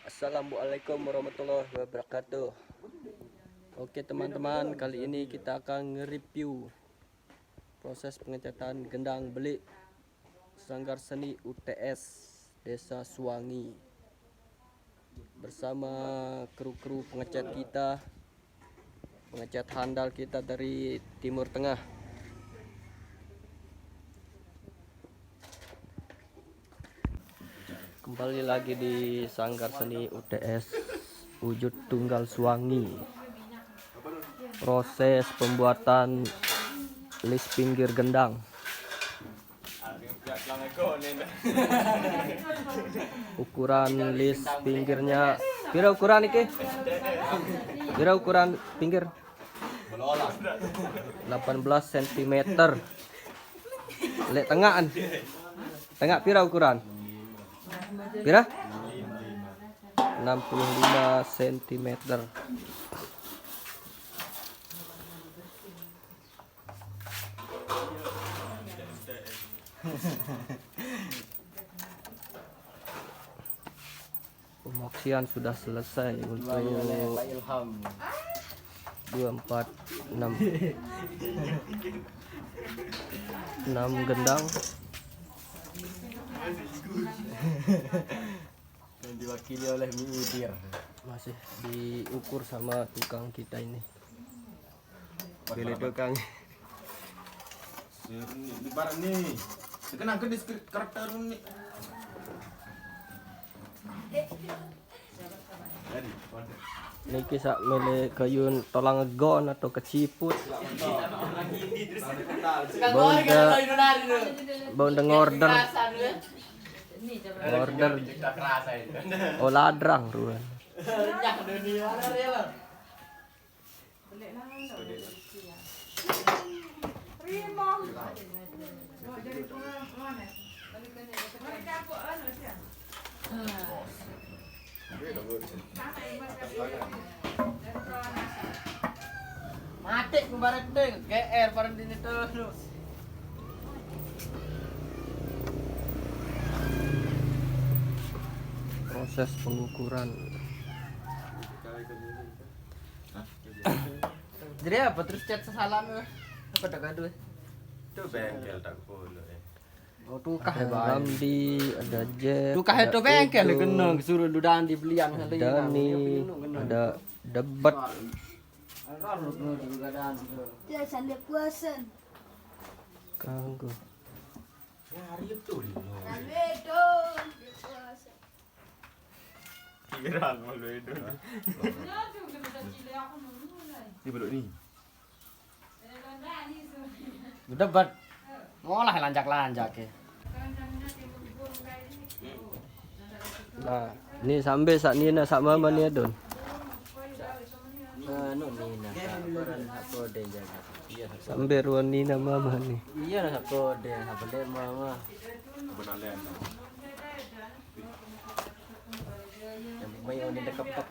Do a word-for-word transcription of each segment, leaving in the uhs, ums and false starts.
Assalamualaikum warahmatullahi wabarakatuh. Oke teman-teman, kali ini kita akan nge-review proses pengecatan gendang belik Sanggar Seni U T S Desa Suwangi bersama kru-kru pengecat kita, pengecat handal kita dari Timur Tengah. Kembali lagi di Sanggar Seni U T S Wujud Tunggal Suwangi. Proses pembuatan list pinggir gendang. Ukuran list pinggirnya, pira ukuran iki? Pira ukuran pinggir? Delapan belas sentimeter. Lek tengahan. Tengah pira ukuran? Pira? Enam puluh lima sentimeter. Pemoksian sudah selesai untuk dua, empat, enam, enam gendang. Yang diwakili oleh Mi Udir. Masih diukur sama tukang kita ini. Pilih tukang. Ini barang nih. Dikenang ke diskri- karakter nih. Jadi, Niki sak mele kayun tolang ngegon atau keciput. Bonda, bonda ngorder, ngorder. Oh, ladrang ruan. Mati ku bareng deh, G R bareng di itu. Proses pengukuran. Jadi apa terus cat sesalam ya? Apa tak gaduh? Itu bengkel tak kuno eh. Oh tukah ya Ada baik. Ramdi, ada Jeff, Tukah ada itu bengkel Edo, kena suruh dudan dibelian kali. Dani, ada Debet. Dia sandi puasan. Kanggo. Ya hari itu Lino. Aduh. Kira malu itu. Di belok ni. Udah bat. Ngolah lanjak-lanjak ya. Nah, ni sambil sak Nina sak mama ni adon. Anu ni nak peran apa deh jaga. Iya. Sambil ruan Nina mama ni. Iya nak apa deh apa deh mama. Benalen. Yang main ni dekat.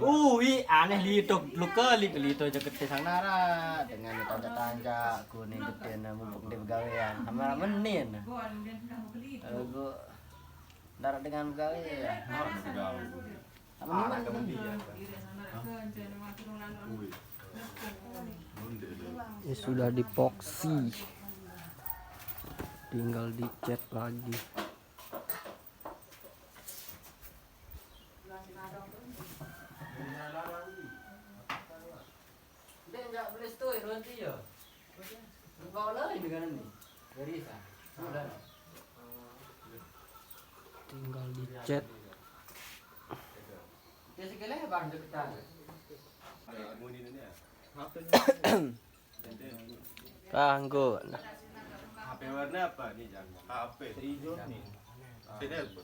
Ui aneh lito luka li lito je kete sang nara dengan tanja-tanja kuning kete na mumpung di begawean sama menin. Lagu nara dengan begawean. Sama menin. Ini sudah dipoksi. Tinggal dicat lagi. Dia enggak boleh setuju nanti ya. Kau lain dengan ni. Dari sana. Sudah. Tinggal dicat. Dia sekali barang deketan. Kanggo. H P warna apa nih Jang? H P hijau nih. Sini apa?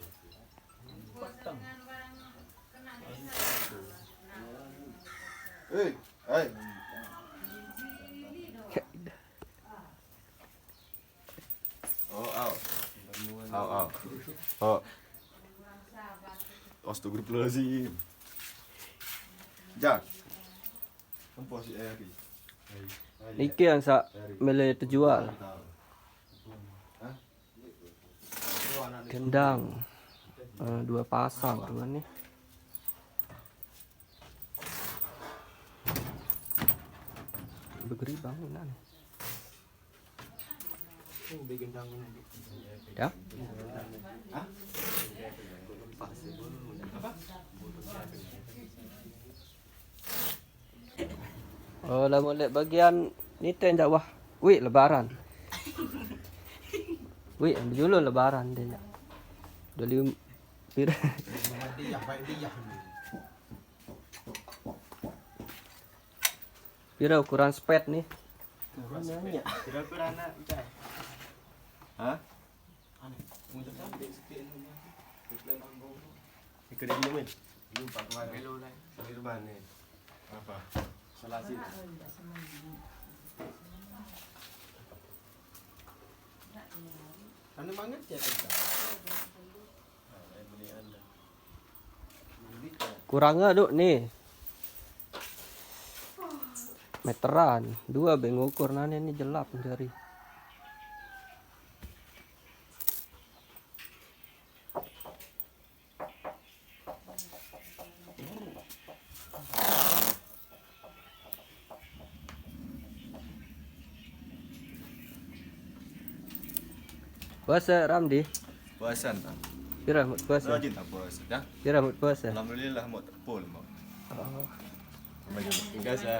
Eh, eh. Oh, au. Au, au. Oh. Astagfirullahaladzim. Jak. Empo si eh lagi. Niki yang sak mele terjual. Hah? Gendang. Eh, dua pasang dua nih. Begeri bangunan. Ya. Oh, lamun lek bagian nite ndak wah. Wih, lebaran. Wih, dulu lebaran dia. Dua puluh pira? Pira ukuran spet nih? Pira ukuran anak, Cak? Hah? Ikut dia dulu, Min. Lupa kemarin. Di rumah nih. Apa? Salah sih. Karena mangan dia tetap. Kurangnya duk nih. Meteran, dua be ngukur nane ini jelap dari. Puasa, Ramdi? Puasa, Bang. Pira mut puasa? Rajin tak puasa, dah? Pira mut puasa? Alhamdulillah, mut full, mut. Oh. Gas, ya.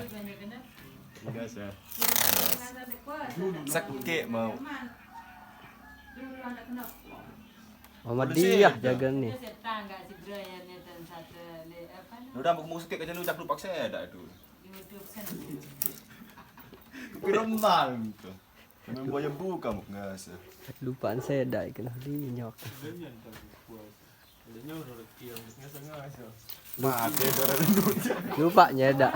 Gas, ya. Sakit mau. Muhammadiyah jaga nih. Udah mau musik aja lu, udah lupa saya dah itu. Piremang itu. Memang buaya buka mau ngasih. Lupaan saya dah kena linyok. Mati, darah dulu. Lupa nyeda.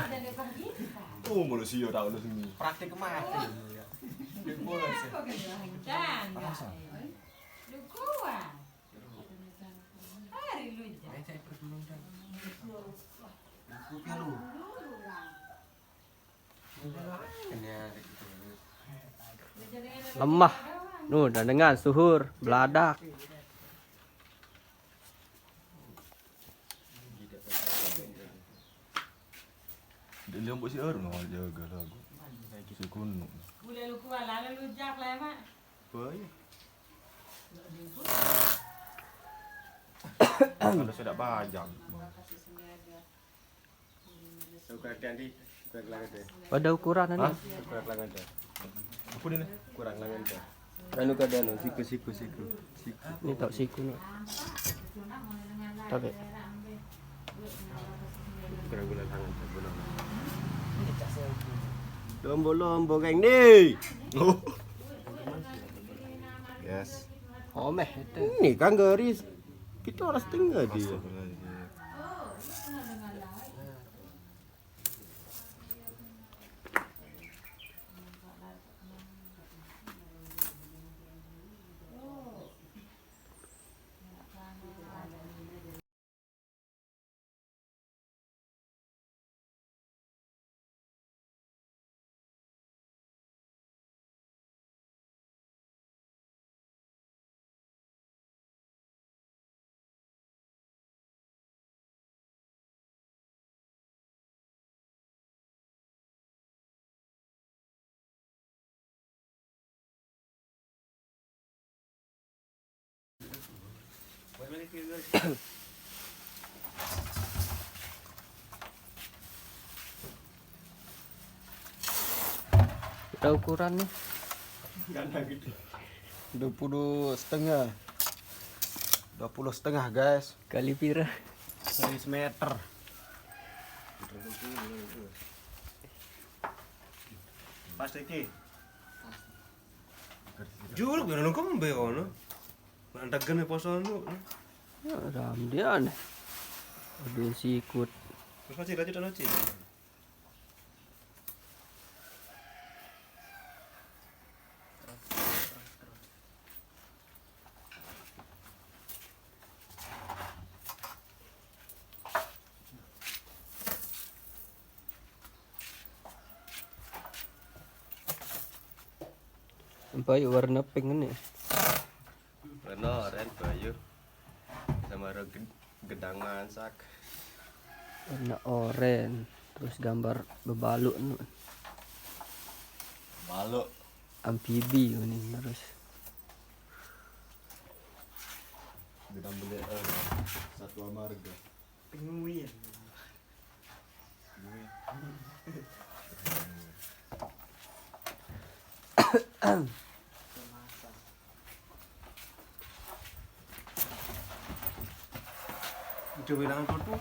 Oh, manusia tahu lu sini. Praktik mati. Lemah. Nuh, dan dengan suhur, beladak. Dia lembut si Arun, oh, jaga lagu. Si Kunuk. Boleh lu kuat lah, lu jak lah, Mak. Apa ya? Kalau sudah bajang. Pada ukuran ini. Hah? Kurang langan dah. Apa dia ni? Kurang langan dah. Anu kada anu, siku, siku, siku. Siku. Ni tak siku ni. Tak ada. Kurang guna langan dah, guna. Lombo-lombo, geng, ni. Oh. Yes. Oh, meh, itu. Ni kan garis. Kita orang setengah dia. Kita ukuran nih. Dua puluh setengah. Dua puluh setengah, guys. Kali pira? Kali semeter. Pas iki. Juluk ya nang kembe kono. Nang tegen poso nu. Ya, ramdian. Aduh, sikut. Terus masih lanjut, lanjut. Sampai warna pink ini. Warna orange, Bro. Mara ged- gedang masak. Warna oren, terus gambar bebaluk nu. Baluk. Amfibi ini terus. Gedang beli eh, satwa marga. Penguin. Udah bilang apa tuh?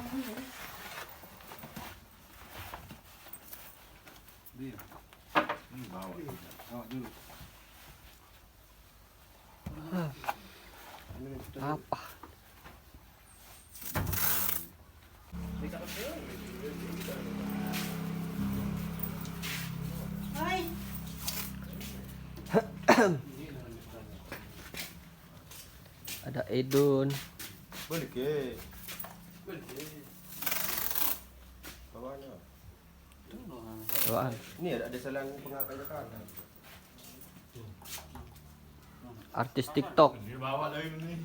Dia. Ini bawa. Bawa dulu. Apa? Ada Edun. Balik ya. Bawahnya. Bawaan. Ini ada, ada selang pengakalnya kanan. Artis TikTok. Ini bawa lagi ini.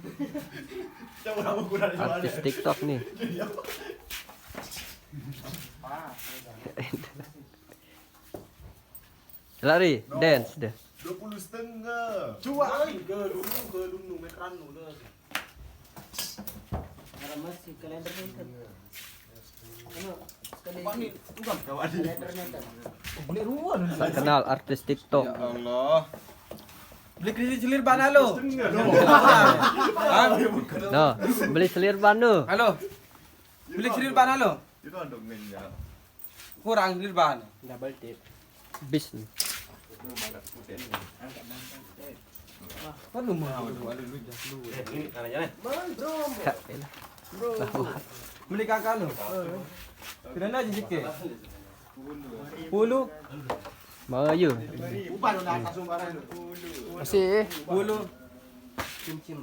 Coba kamu kurang Artis TikTok nih. Lari, dance deh. Dua puluh setengah. Cuak ke dulu ke dulu meteran dulu. Ada masih kalender itu. Anu, sekali Pak nih, bukan kawan. Kalender itu. Kenal artis TikTok. Ya Allah. Beli kredit selir ban halo. Nah, beli selir ban nu. Halo. Beli selir ban halo. Itu ada minyak. Kurang selir ban. Double tip. Bis nih. Kan lu mau lu lu jak lu. Ini tanahnya nih. Kak, ini. Beli kakak lu. Kira aja sikit. Puluh. Mau yuk. Bukan udah langsung barang. Masih. Puluh. Cincin.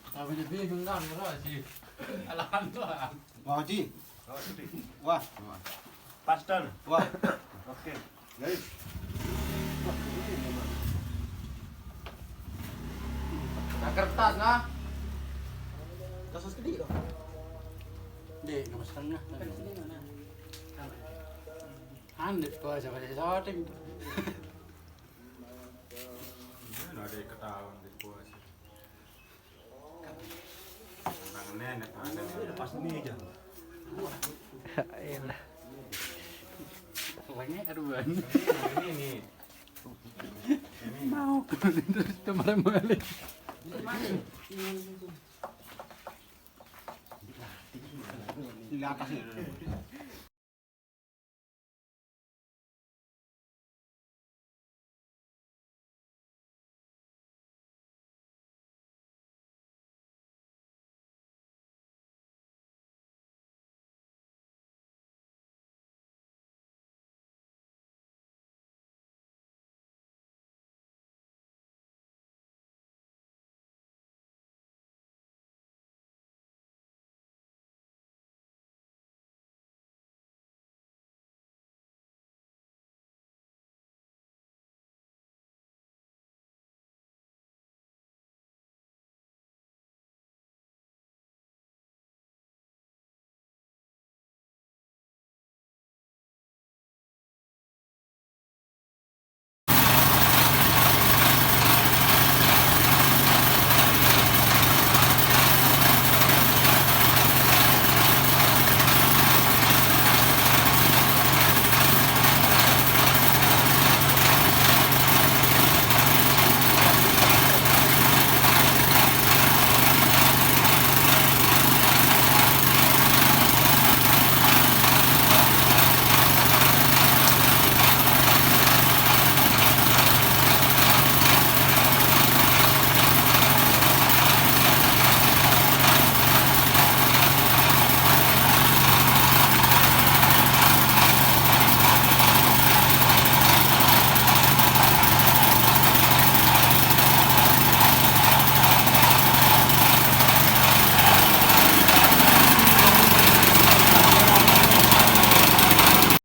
Tapi jadi bingung kan, ora sih. Alahan doang. Wah, Ji. Wah, Pas dan. Wah. Oke. Nah, kertas nah. Kasus gede loh. Dek, nomor setengah. Andet kok sama si syuting. Mana ada yang ketahuan di puasa. Tangan nenek ada. Pas ini aja. Elah. Lagi aduan. Ini nih. Mau terus kemarin balik. Di atas nih.